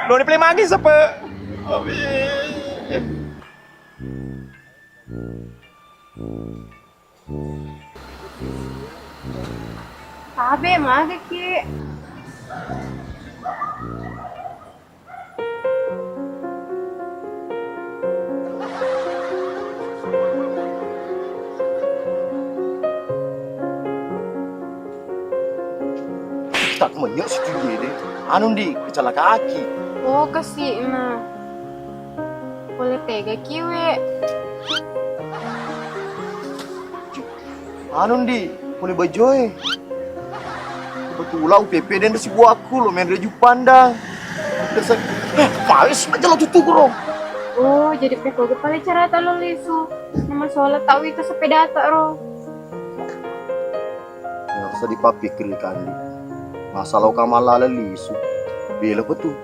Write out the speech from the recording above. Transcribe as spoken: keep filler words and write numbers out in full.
Lo ni pale magi sepe. Tabe magi ki. Tak menyok si Tuyede. Anu ndi, kecelakaan. Oh, kasih nah. Boleh tega kiwe. Anu ndi, pole bajoe. Kebetulan U P P den sibuakku lo menre Jupandang. Desa, eh, pawe si majalah tutu kuro. Oh, jadi peko pale carata lo lisu. Nama soal tau itu sepeda tak ro. Nggak usah dipapikir kandi. Masalah kamala lisu. Bela betul.